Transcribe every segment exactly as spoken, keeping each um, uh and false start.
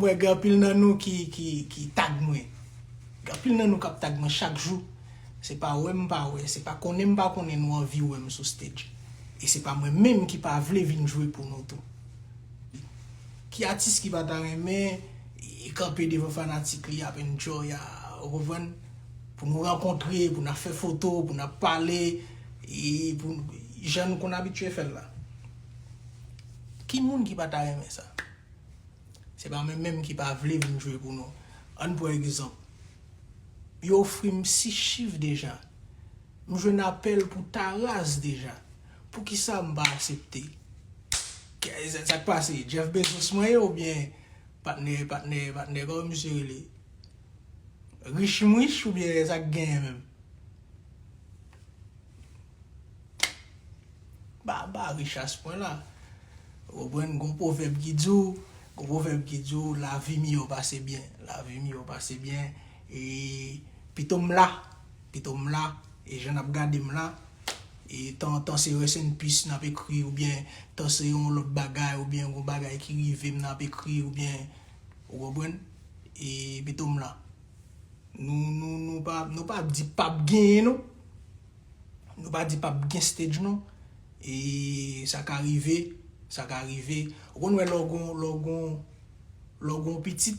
M wè gen anpil nan nou ki, ki, ki tag mwen. Gen anpil nan nou k ap tag mwen chak jou. Se pa wè m pa wè, se pa konnen m pa konnen nou anvi wè m sou stage. E se pa mwen menm ki pa vle vin jwe pou nou tou. Ki atis ki pa ta renmen e kanpe devan fanatik li ap enjoy a, ou konprann? Pou nou rankontre, pou n ap fè foto, pou n ap pale, e pou jan nou konn abitye fè l la. Ki moun ki pa ta renmen sa? Se pa mwen menm ki pa vle vin jwe pou nou. Ann pran egzanp. Yo ofri m sis chif deja. M jwenn apèl pou Taraz deja. Poukisa m pa aksepte? Sa k pase? Jeff Bezos mwen ye oubyen patnè, patnè, patnè, kòman misye rele? Rich m rich oubyen sa k genyen menm? Ba, ba rich a se pwen la. Ou konprann, gon pwovèb ki di w, gon pwovèb ki di w, lavi miyò pase byen. Lavi miyò pase byen. E pito m la, pito m la, e jan n ap gade m la, e tan, tan se rest in peace n ap ekri, oubyen tan se yon lòt bagay, oubyen yon bagay ki rive m n ap ekri, oubyen, ou konprann? E pito m la. Nou, nou, nou pa, nou pa di p ap genyen, non. Nou pa di p ap gen stage, non. E sa ka rive, sa ka rive. Ou konn wè lè w gon, lè w gon, lè w gon pitit,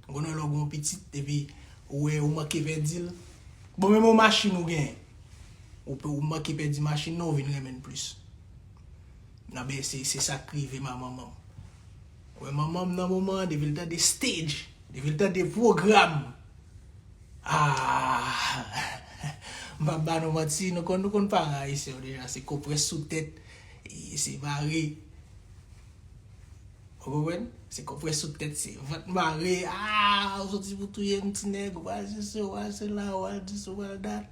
ou konn wè lè w gon pitit, epi ou wè ou manke pèdi l. Bon, menm yon machin ou genyen. Ou pe, ou manke pèdi machin nan, ou vin renmen l plis. Nan, ben, se, se sa k rive ma manman m. Ou wè manman m nan moman an, depi l tande stage, depi l tande pwogram, ah, m p ap ba nou manti, nou konn, nou konn paran ayisyen yo deja, se konprès sou tèt, e se mare. Ou konprann? Se konprès sou tèt, se vant mare, ah, ou soti pou touye m, ti nèg, ou pral sesi, ou pral sela, ou pral dis, ou pral dat.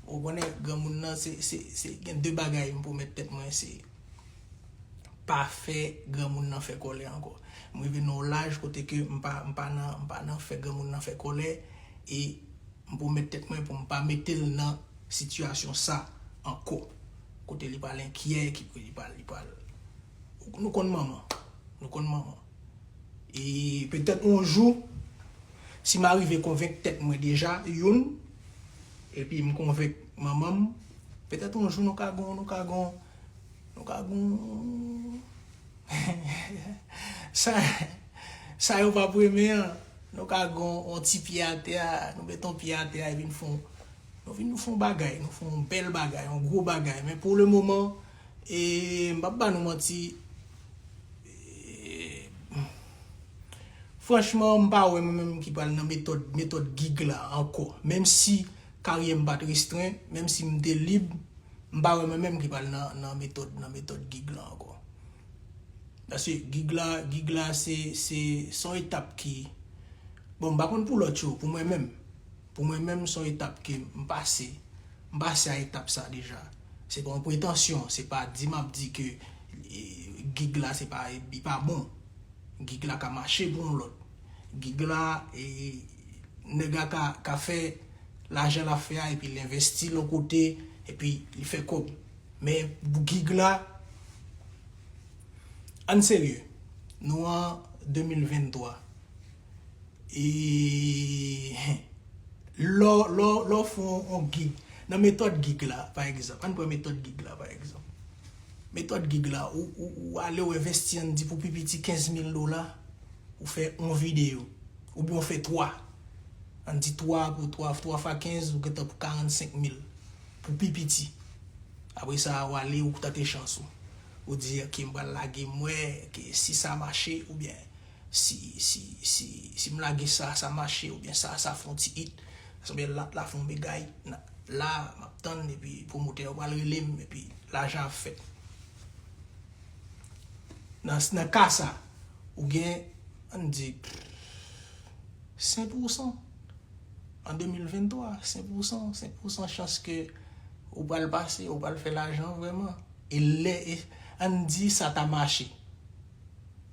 Ou konnen, granmoun nan, se, se, se, gen de bagay m pwomèt tèt mwen, se pa fè granmoun nan fè kòlè ankò. M rive nan yon laj kote ke m pa, m pa nan, m pa nan fè granmoun nan fè kòlè, e m pwomèt tèt mwen pou m pa mete l nan sitiyasyon sa ankò. Kote li pral enkyè, ki li pral, li pral. Nou konn manman. Nou konn manman. E petèt yon jou, si m arive konvenk tèt mwen deja, youn, epi m konvenk manman m, petèt yon jou nou ka gon, nou ka gon, nou ka gon, sa, sa yo p ap renmen an, nou ka gon yon ti pye atè a, nou met yon pye atè a, epi n fè yon, nou vin nou fè yon bagay, nou fè yon bèl bagay, yon gwo bagay. Men pou le moman, e, m p ap ba nou manti, e, franchman, m pa wè mwen menm ki pral nan metòd, metòd gig la ankò. Menm si karyè m pa t restren, menm si m te lib, m pa wè mwen menm ki pral nan, nan metòd, nan metòd gig la ankò. Paske gig la, gig la se, se, se yon etap ki, bon, m pa konn pou lòt yo, pou mwen menm. Pou mwen menm, se yon etap ke m pase. M pase a etap sa deja. Se pa yon pretansyon, se pa di m ap di ke, e, gig la se pa, li pa bon. Gig la ka mache pou yon lòt. Gig la, e, nèg la ka, ka fè lajan l ap fè a, epi l envesti l yon kote, epi li fè kòb. Men pou gig la, ann serye, nou an de mil venntwa. E lè w, lè w, lè w fè yon, yon gig, nan metòd gig la, pa egzanp, ann pran metòd gig la, pa egzanp. Metòd gig la, ou, ou, ou ale, ou envesti, ann di pou pi piti kenz mil dola, ou fè yon videyo, oubyen ou fè twa. Ann di twa pou twa, twa fwa kenz, ou gentan pou karannsenk mil pou pi piti. Apre sa, ou ale, ou tante chans ou. Ou di, "Ok, m pral lage, m wè ke si sa mache, oubyen si, si, si, si m lage sa, sa mache, oubyen sa, sa fè yon ti hit." Sanble la, la fè yon mega hit. La, m ap tann, epi pwomotè yo pral rele m, epi lajan ap fèt. Nan, nan ka sa, ou gen, ann di, senk pousan. An de mil venntwa, senk pousan, senk pousan chans ke ou pral pase, ou pral fè lajan vrèman. E lè, e, ann di sa ta mache.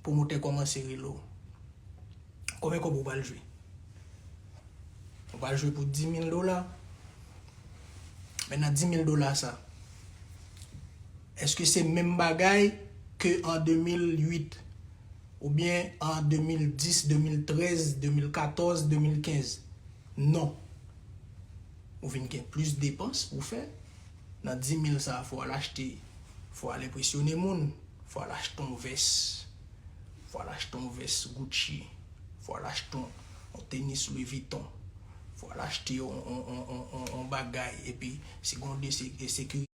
Pwomotè kòmanse rele w. Konbyen kòb ou pral jwe? Ou pral jwe pou dis mil dola? Men nan dis mil dola sa, èske se menm bagay ke an de mil uit? Oubyen an de mil dis, de mil trèz, de mil katòz, de mil kenz. Non. Ou vin gen plis depans pou fè. Nan dis mil sa, fò w al achte, fò w al enpresyone moun, fò w al achte yon vès, fò w al achte yon vès Gucci, fò w al achte yon, yon tenis Louis Vuitton, fò w al achte yon, yon, yon, yon, yon, yon bagay, epi si gen yon de se-, sekirite